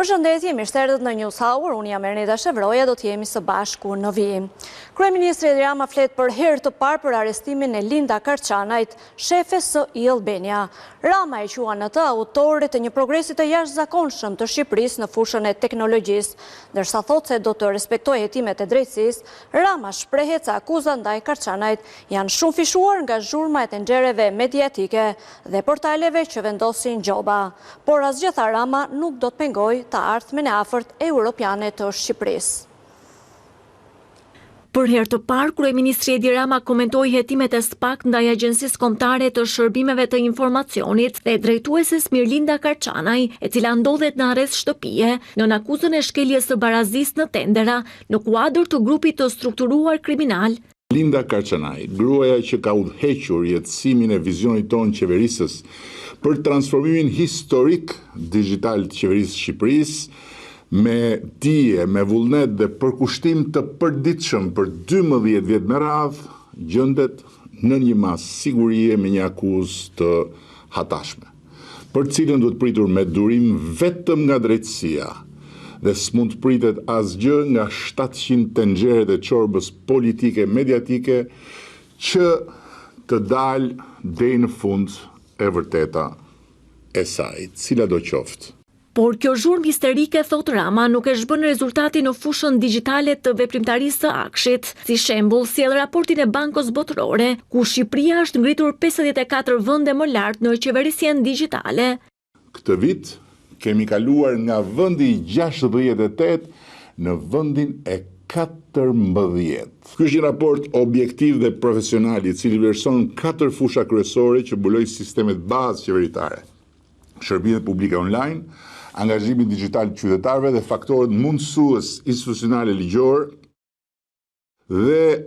Përshëndetje, mirë se erdhët në News Hour, unë jam Erneda Shevroja, do të jemi së bashku në vijim. Kryeministri Edi Rama flet për herë të parë për arrestimin e Linda Karçanajt, shefes së e-Albania. Rama e quan atë autore të një progresi të jashtëzakonshëm të Shqipërisë në fushën e teknologjisë. Ndërsa thotë se do të respektojë hetimet e drejtësisë, Rama shprehet se akuzat ndaj Karçanajt janë shumëfishuar nga zhurma e tenxhereve mediatike dhe portaleve që vendosin gjoba. Por asgjë tha Rama nuk do të pengojë të ardhmen e afërt europiane të Shqipërisë. Për herë të parë, kryeministri Edi Rama komentoi hetimet e SPAK ndaj Agjencisë Kombëtare të Shërbimeve të Informacionit dhe drejtueses Mirlinda Karçanaj, e cila ndodhet në arrest shtëpie, nën akuzën e shkeljes së barazisë në tendera, në kuadër të grupit të strukturuar kriminal. Linda Karçanaj, gruaja që ka udhëhequr jetësimin e vizionit tonë qeverisës për transformimin historik dixhital të qeverisë së Shqipërisë, Me dije, me vullnet dhe përkushtim të përditshëm për 12 vjet me radhë, gjendet nën një masë sigurie me një akuzë të hatashme, për të cilën duhet pritur me durim vetëm nga drejtësia dhe s'mund të pritet asgjë nga 700 tenxheret e çorbës politike mediatike që të dalë deri në fund e vërteta e saj, cilado qoftë. Por kjo zhurmë histerike, thotë Rama, nuk e zhbën rezultatin në fushën digjitale të veprimtarisë së AKSHI-t. Si shembull, sjell raportin e Bankës Botërore, ku Shqipëria është ngritur 54 vende më lart në qeverisjen digjitale. Këtë vit kemi kaluar nga vendi i 68 në vendin e 14. Ky është një raport objektiv dhe profesional i cili vlerëson katër fusha kryesore që mbulojnë sistemet bazë qeveritare. shërbimet publike online, angazhimin digital të qytetarëve dhe faktorët mundësues institucionale ligjor dhe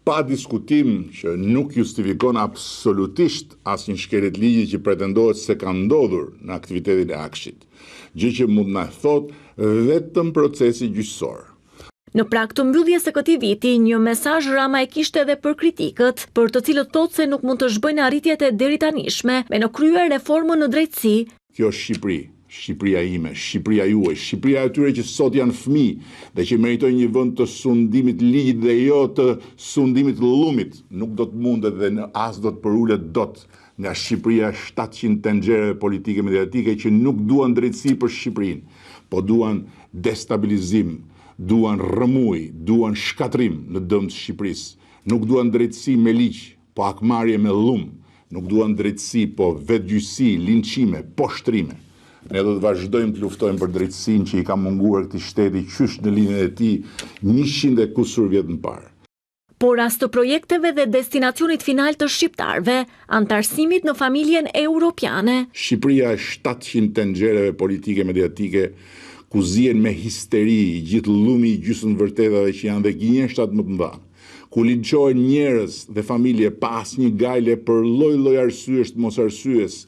pa diskutim që nuk justifikon absolutisht asnjë shkelje të ligjit që pretendohet se ka ndodhur në aktivitetin e AKSHI-t, gjë që mund të na thotë vetëm procesi gjyqësor. Në prag të mbylljes së këtij viti, një mesazh Rama e kishte edhe për kritikët, për të cilët thotë se nuk mund të zhbëjnë arritjet e deritanishme, me në krye reformën në drejtësi. Kjo Shqipëri, Shqipëria ime, Shqipëria juaj, Shqipëria e atyre që sot janë fëmijë dhe që meritojnë një vend të sundimit të ligjit dhe jo të sundimit të llumit, nuk do të mundet dhe as do të përulet dot nga Shqipëria e 700 tenxhereve politike mediatike që nuk duan drejtësi për Shqipërinë, po duan destabilizim, duan rrëmujë, duan shkatërrim në dëm të Shqipërisë. Nuk duan drejtësi me ligj, po hakmarrje me llum. Nuk duan drejtësi, po vetëgjyqësi, linçime, poshtërime. Ne do të vazhdojmë të luftojmë për drejtësinë që i ka munguar këtij shteti qysh në lindjen e tij 100 e kusur vjet më parë. Por as të projekteve dhe destinacionit final të shqiptarëve, anëtarësimit në familjen europiane. Shqipëria e 700 tenxhereve politike mediatike, ku zien me histeri i gjithë llumi i gjysmë të vërtetave që janë dhe gënjeshtrat më të mëdha, ku linçohen njerëz dhe familje pa asnjë gajle për lloj-lloj arsyesh të mosarsyes,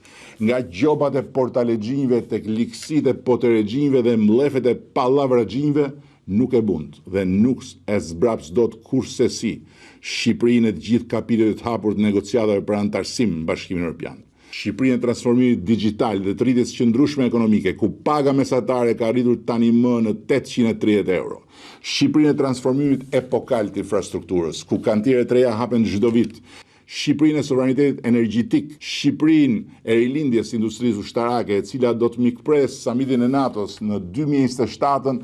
nga gjobat e portalexhinjve tek ligësitë e poterexhinjve dhe mllefet e pallavraxhinjve, nuk e mund dhe nuk e zbraps dot kurrsesi Shqipërinë e të gjithë kapitujve të hapur të negociatave për anëtarësim në Bashkimin Evropian. Shqipërinë e transformimit dixhital dhe të rritjes së qëndrueshme ekonomike, ku paga mesatare ka arritur tani më në 830 euro. Shqipërinë e transformimit epokal të infrastrukturës, ku kantiere të reja hapen çdo vit. Shqipërinë e sovranitetit energjetik, Shqipërinë e rilindjes së industrisë ushtarake, e cila do të mikpresë samitin e NATO-s në 2027-ën.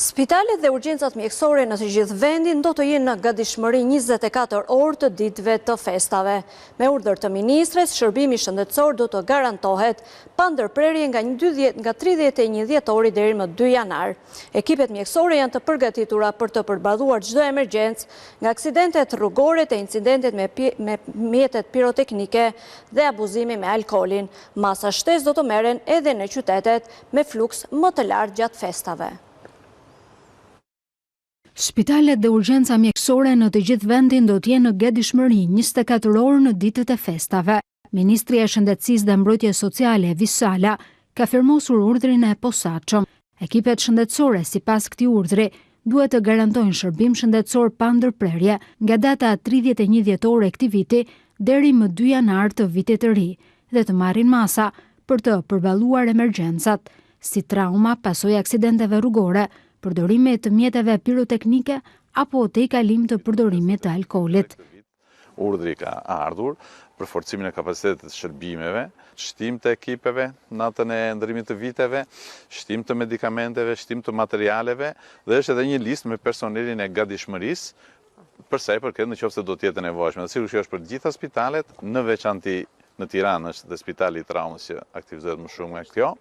Spitalet dhe urgjencat mjekësore në të gjithë vendin do të jenë në gatishmëri 24 orë të ditëve të festave. Me urdhër të ministres, shërbimi shëndetësor do të garantohet pa ndërprerje nga nga 31 dhjetori deri më 2 janar. Ekipet mjekësore janë të përgatitura për të përballuar çdo emergjencë, nga aksidentet rrugore te incidentet me mjetet piroteknike dhe abuzimi me alkoolin. Masa shtesë do të merren edhe në qytetet me fluks më të lartë gjatë festave. Spitalet dhe urgjenca mjekësore në të gjithë vendin do të jenë në gatishmëri 24 orë në ditët e festave. Ministrja e Shëndetësisë dhe Mbrojtjes Sociale, Evis Sala, ka firmosur urdhrin e posaçëm. Ekipet shëndetësore, sipas këtij urdhri, duhet të garantojnë shërbim shëndetësor pa ndërprerje nga data 31 dhjetor e këtij viti deri më 2 janar të vitit të ri dhe të marrin masa për të përballuar emergjencat, si trauma, pasojë aksidenteve rrugore, përdorimit të mjeteve piroteknike apo tejkalim të përdorimit të alkoolit. Urdhri ka ardhur për forcimin e kapacitetit të shërbimeve, shtim të ekipeve natën e ndërrimit të viteve, shtim të medikamenteve, shtim të materialeve dhe është edhe një listë me personelin e gatishmërisë për sa i përket në qoftë se do të jetë e nevojshme. Dhe sigurisht kjo është për të gjitha spitalet, në veçanti në Tiranë është dhe spitali i traumës që aktivizohet më shumë nga kjo.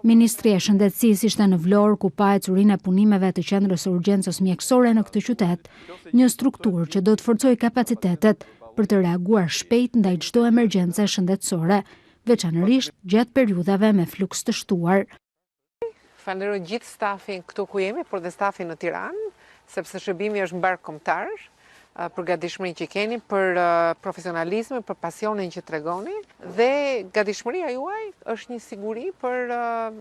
Ministrja e Shëndetësisë ishte në Vlorë ku pa ecurinë e punimeve të Qendrës së Urgjencës Mjekësore në këtë qytet, një strukturë që do të forcojë kapacitetet për të reaguar shpejt ndaj çdo emergjence shëndetësore, veçanërisht gjatë periudhave me fluks të shtuar. Falënderoj gjithë stafin këtu ku jemi, por dhe stafin në Tiranë, sepse shërbimi është mbarëkombëtar, për gatishmërinë që keni, për profesionalizmin, për pasionin që tregoni dhe gatishmëria juaj është një siguri për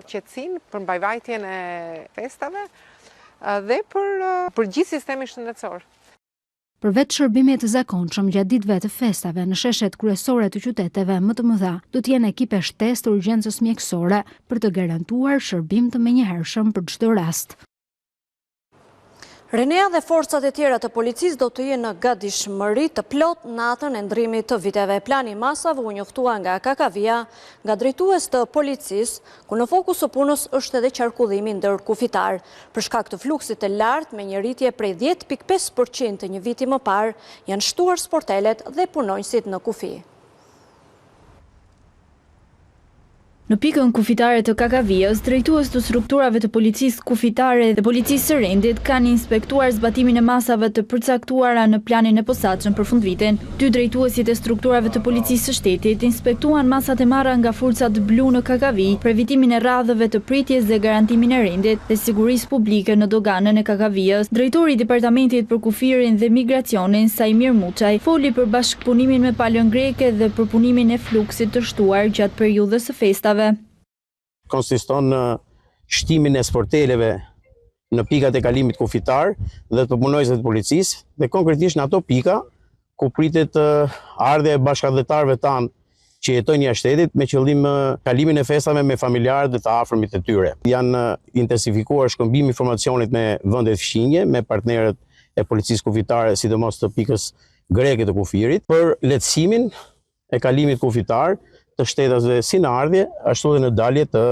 qetësinë, për mbarëvajtjen e festave dhe për për gjithë sistemin shëndetësor. Përveç shërbimit të zakonshëm gjatë ditëve të festave në sheshet kryesore të qyteteve më të mëdha, do të jenë ekipe shtesë të urgjencës mjekësore për të garantuar shërbim të menjëhershëm për çdo rast. RENEA dhe forcat e tjera të policisë do të jenë në gatishmëri të plotë natën e ndërrimit të viteve. Plani i masave u njoftua nga Kakavija, nga drejtues të policisë, ku në fokus të punës është edhe qarkullimi ndërkufitar. Për shkak të fluksit të lartë me një rritje prej 10.5% të një viti më parë, janë shtuar sportelet dhe punonjësit në kufi. Në pikën kufitare të Kakavijës, drejtues të strukturave të Policisë Kufitare dhe Policisë së Rendit kanë inspektuar zbatimin e masave të përcaktuara në planin e posaçëm për fundvitin. Dy drejtuesit e strukturave të Policisë së Shtetit inspektuan masat e marra nga forcat blu në Kakavijë për evitimin e radhëve të pritjes dhe garantimin e rendit dhe sigurisë publike në doganën e Kakavijës. Drejtori i Departamentit për Kufirin dhe Migracionin, Saimir Muçaj, foli për bashkëpunimin me palën greke dhe përpunimin e fluksit të shtuar gjatë periudhës së festave. Konsiston në shtimin e sporteleve në pikat e kalimit kufitar dhe të punonjësve të policisë dhe konkretisht në ato pika ku pritet ardhja e bashkatdhetarëve tanë që jetojnë jashtë shtetit me qëllim kalimin e festave me familjarët dhe të afërmit e tyre. Janë intensifikuar shkëmbimi i informacionit me vendet fqinje, me partnerët e policisë kufitare, sidomos të pikës greke të kufirit, për lehtësimin e kalimit kufitar të shtetasve si në ardhje, ashtu dhe në dalje të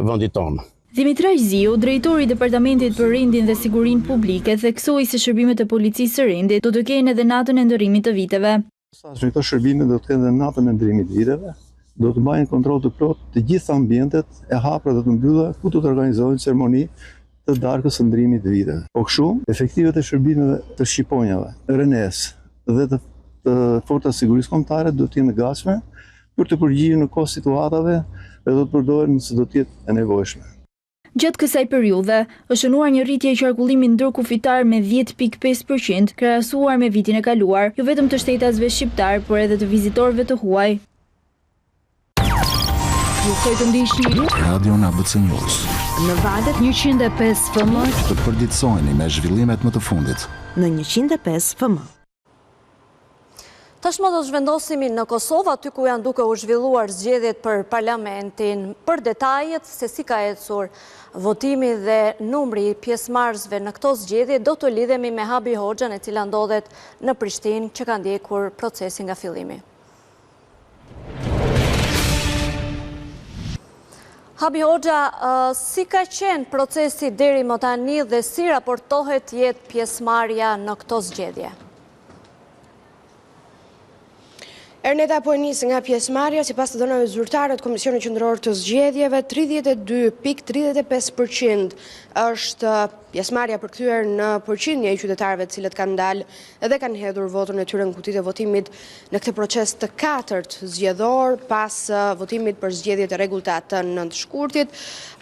vendit tonë. Dhimitraq Ziu, drejtor i Departamentit për Rendin dhe Sigurinë Publike, theksoi se shërbimet e Policisë së Rendit do të kenë edhe natën e ndërrimit të viteve. Që këto shërbime do të kenë dhe natën e ndërrimit të viteve, do të mbajnë kontroll të plotë të gjitha ambientet e hapura dhe të mbyllura ku do të organizohen ceremoni të darkës së ndërrimit të viteve. Po kështu, efektivët e shërbimeve të shqiponjave, RENEA-s dhe të, të Forcave të Sigurisë Kombëtare do të jenë të gatshme për t'u përgjigjur në kohë situatave dhe do të përdoren nëse do të jetë e nevojshme. Gjatë kësaj periudhe, është shënuar një rritje e qarkullimit ndërkufitar me 10.5% krahasuar me vitin e kaluar, jo vetëm të shtetasve shqiptarë, por edhe të vizitorëve të huaj. Ju ftoj të ndiqni Radion ABC News. Në valët 105 FM. Të përditësoheni me zhvillimet më të fundit. Në 105 FM. Tashmë do të zhvendosemi në Kosovë, aty ku janë duke u zhvilluar zgjedhjet për parlamentin. Për detajet se si ka ecur votimi dhe numri i pjesëmarrësve në këto zgjedhje, do të lidhemi me Habi Hoxhën e cila ndodhet në Prishtinë që ka ndjekur procesin nga fillimi. Habi Hoxha, si ka qenë procesi deri më tani dhe si raportohet të jetë pjesëmarrja në këto zgjedhje? Erneta po e nis nga pjesëmarrja, sipas të dhënave zyrtare të Komisionit Qendror të Zgjedhjeve, 32.35% është pjesëmarrja përkthyer në përqindje e qytetarëve të cilët kanë dalë dhe kanë hedhur votën e tyre në kutitë e votimit në këtë proces të katërt zgjedhor pas votimit për zgjedhjet e rregullta të 9 shkurtit,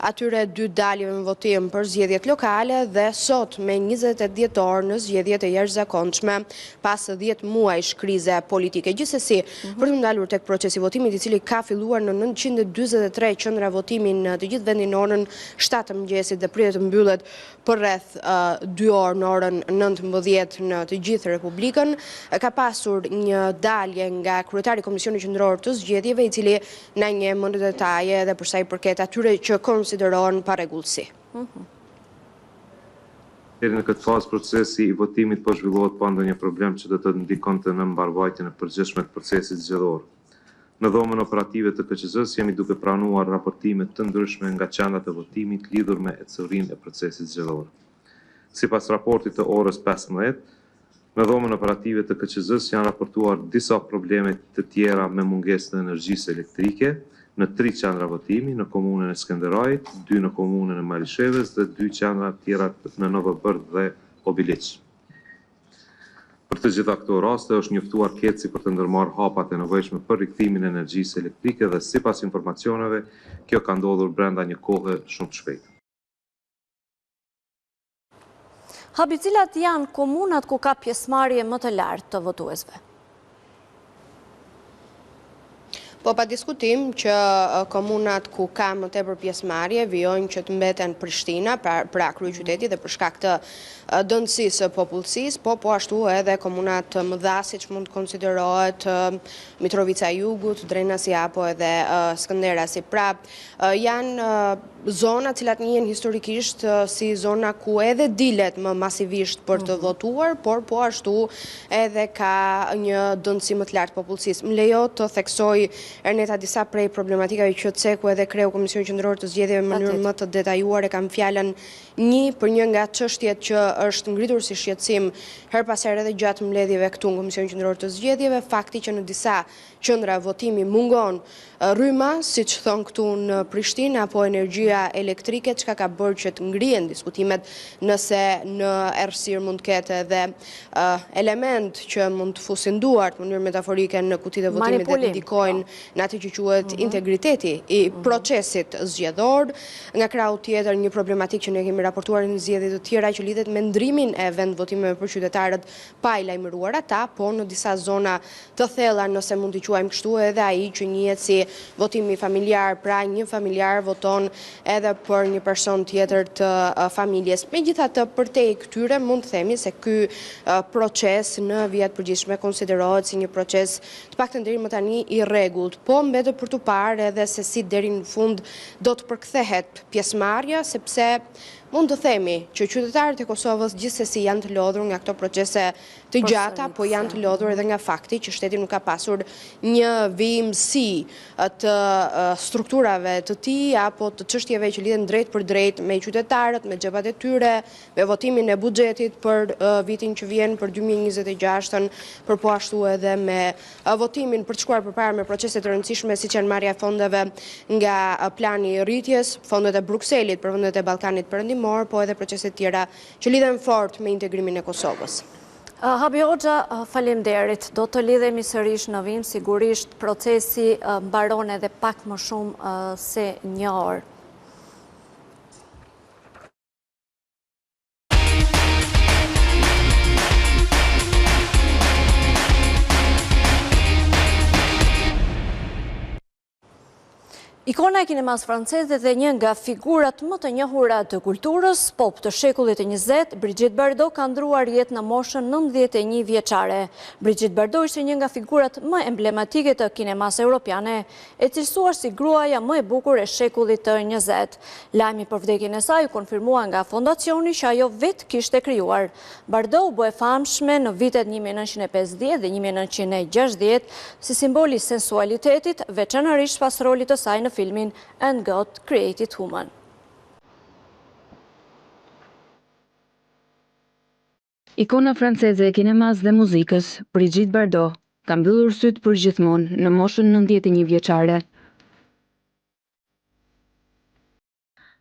atyre dy daljeve në votim për zgjedhjet lokale dhe sot me 28 dhjetor në zgjedhjet e jashtëzakonshme pas 10 muajsh krize politike. Gjithsesi, mhm. për t'u ndalur tek procesi i votimit, i cili ka filluar në 943 qendra votimi në të gjithë vendin në orën 7 të mëngjesit dhe pritet të mbyllet përreth 2 orë në orën 19 në të gjithë Republikën, ka pasur një dalje nga kryetari i Komisionit Qendror të Zgjedhjeve, i cili na njeh më në detaje edhe për sa i përket atyre që konsiderohen parregullsi. Mhm. Deri në këtë fazë procesi i votimit po zhvillohet pa ndonjë problem që do të ndikonte në mbarëvajtjen e përgjithshme të procesit zgjedhor. Në Dhomën Operative të KQZ-së jemi duke pranuar raportime të ndryshme nga qendrat e votimit lidhur me ecurinë e procesit zgjedhor. Sipas raportit të orës 15, Në Dhomën Operative të KQZ-së janë raportuar disa probleme të tjera me mungesë të energjisë elektrike në tri qendra votimi, në komunën e Skenderajit, dy në komunën e Malishevës dhe dy qendra tjera në Novobërdë dhe Obiliq. Për të gjitha këto raste është njoftuar KEDS-i për të ndërmarrë hapat e nevojshme për rikthimin e energjisë elektrike dhe sipas informacioneve, kjo ka ndodhur brenda një kohe shumë të shpejtë. Habi, cilat janë komunat ku ka pjesëmarrje më të lartë të votuesve? Po pa diskutim që komunat ku ka më tepër pjesëmarrje vijojnë që të mbeten Prishtina, pra, pra kryeqyteti dhe për shkak të dendësisë së popullsisë, po po ashtu edhe komunat të mëdha siç mund të konsiderohet Mitrovica e Jugut, Drenasi apo edhe Skënderasi. Pra, janë zona të cilat njihen historikisht si zona ku edhe dilet më masivisht për të mhm. votuar, por po ashtu edhe ka një dendësi më të lartë popullsisë. Më lejo të theksoj Erneta disa prej problematikave që ceku edhe kreu i Komisionit Qendror të Zgjedhjeve në mënyrë më të detajuar e kam fjalën një për një nga çështjet që është ngritur si shqetësim herë pas here edhe gjatë mbledhjeve këtu në Komisionin Qendror të Zgjedhjeve, fakti që në disa qendra votimi mungon rryma, siç thonë këtu në Prishtinë, apo energjia elektrike, çka ka bërë që të ngrihen diskutimet nëse në errësirë mund të ketë edhe elementë që mund të fusin duart në mënyrë metaforike në kutitë e votimit dhe të ndikojnë po. në atë që quhet mhm. integriteti i mhm. procesit zgjedhor. Nga krahu tjetër, një problematikë që ne kemi raportuar në zgjedhje të tjera që lidhet me ndërrimin e vendvotimeve për qytetarët pa i lajmëruar ata, po në disa zona të thella, nëse mund t'i quajmë kështu, edhe ai që njihet si votimi familjar, pra një familjar voton edhe për një person tjetër të familjes. Megjithatë, përtej këtyre mund të themi se ky proces në vija të përgjithshme konsiderohet si një proces të paktën deri më tani i rregullt, po mbetet për t'u parë edhe se si deri në fund do të përkthehet pjesëmarrja, sepse Mund të themi që qytetarët e Kosovës gjithsesi janë të lodhur nga këto procese të gjata, po janë të lodhur edhe nga fakti që shteti nuk ka pasur një vijimësi të strukturave të tij apo të çështjeve që lidhen drejtpërdrejt me qytetarët, me xhepat e tyre, me votimin e buxhetit për vitin që vjen për 2026-ën, por po ashtu edhe me votimin për të shkuar përpara me procese të rëndësishme siç janë marrja e fondeve nga plani i rritjes, fondet e Brukselit për vendet e Ballkanit Perëndimor, po edhe procese të tjera që lidhen fort me integrimin e Kosovës. Habi Hoxha, faleminderit. Do të lidhemi sërish në vijim, sigurisht procesi mbaron edhe pak më shumë se një orë. Ikona e kinemasë franceze dhe një nga figurat më të njohura të kulturës pop të shekullit të 20, Brigitte Bardot ka ndërruar jetë në moshën 91 vjeçare. Brigitte Bardot ishte një nga figurat më emblematike të kinemasë europiane, e cilësuar si gruaja më e bukur e shekullit të 20. Lajmi për vdekjen e saj u konfirmua nga fondacioni që ajo vetë kishte krijuar. Bardot u bë e famshme në vitet 1950 dhe 1960 si simbol i sensualitetit, veçanërisht pas rolit të saj në filmin And God Created Woman. Ikona franceze e kinemasë dhe muzikës, Brigitte Bardot, ka mbyllur sytë përgjithmonë në moshën 91 vjeçare.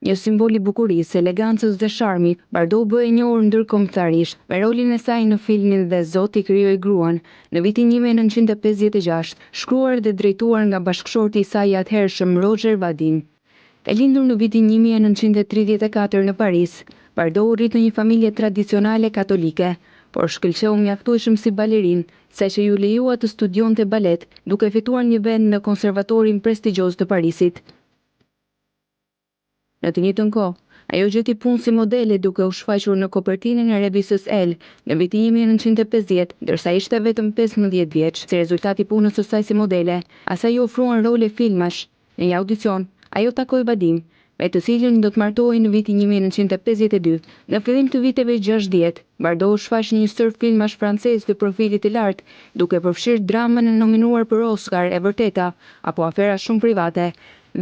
Një simbol i bukurisë, elegancës dhe sharmit, Bardot u bë e njohur ndërkombëtarisht me rolin e saj në filmin Dhe Zoti krijoi gruan në vitin 1956, shkruar dhe drejtuar nga bashkëshorti i saj i atëhershëm Roger Vadim. E lindur në vitin 1934 në Paris, Bardot u rrit në një familje tradicionale katolike, por shkëlqeu mjaftueshëm si balerinë, saqë iu lejua të studionte balet, duke fituar një vend në Konservatorin prestigjioz të Parisit. Në të njëjtën kohë, ajo gjeti punë si modele duke u shfaqur në kopertinën e revistës Elle në vitin 1950, ndërsa ishte vetëm 15 vjeç. Si rezultat i punës së saj si modele, asaj iu ofruan role filmash. Në një audicion, ajo takoi Vadim, me të cilin do të martohej në vitin 1952. Në fillim të viteve 60, Bardot u shfaq në një sërë filmash francezë të profilit të lartë, duke përfshirë dramën e nominuar për Oscar E vërteta apo Afera shumë private,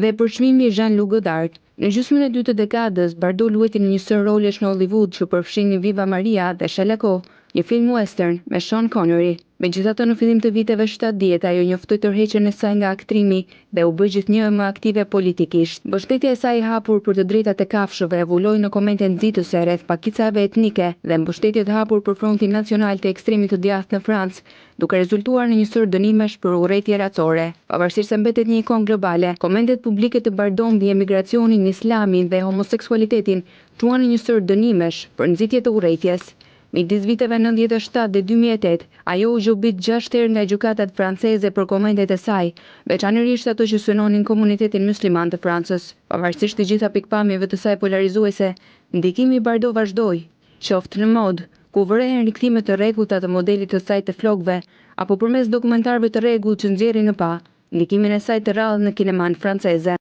dhe Përçmimi i Jean-Luc Godard. Në gjysmën e dytë të dekadës, Bardot luajti në një sërë rolesh në Hollywood që përfshinin Viva Maria dhe Shalako, një film western me Sean Connery. Megjithatë, në fillim të viteve 70, ajo njoftoi tërheqjen e saj nga aktrimi dhe u bë gjithnjë e më aktive politikisht. Mbështetja e saj e hapur për të drejtat e kafshëve evoluoi në komente nxitëse rreth pakicave etnike dhe mbështetje të hapur për Frontin Nacional të ekstremit të djathtë në Francë, duke rezultuar në një sërë dënimesh për urrejtje racore. Pavarësisht se mbetet një ikonë globale, komentet publike të Bardot mbi emigracionin, islamin dhe homoseksualitetin çuan në një sërë dënimesh për nxitje të urrejtjes. Midis viteve 97 dhe 2008, ajo u gjobit 6 herë nga gjykatat franceze për komentet e saj, veçanërisht ato që synonin komunitetin musliman të Francës. Pavarësisht të gjitha pikëpamjeve të saj polarizuese, ndikimi i Bardot vazhdoi, qoftë në modë, ku vërehen rikthime të rregullta të modelit të saj të flokëve, apo përmes dokumentarëve të rregullt që nxjerrin në pah ndikimin e saj të rrallë në kinemanë franceze.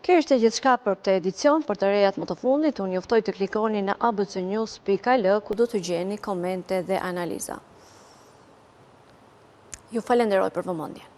Kjo ishte gjithçka për këtë edicion, për të rejat më të fundit, unë ju ftoj të klikoni në abcnews.al ku do të gjeni komente dhe analiza. Ju falenderoj për vëmendjen.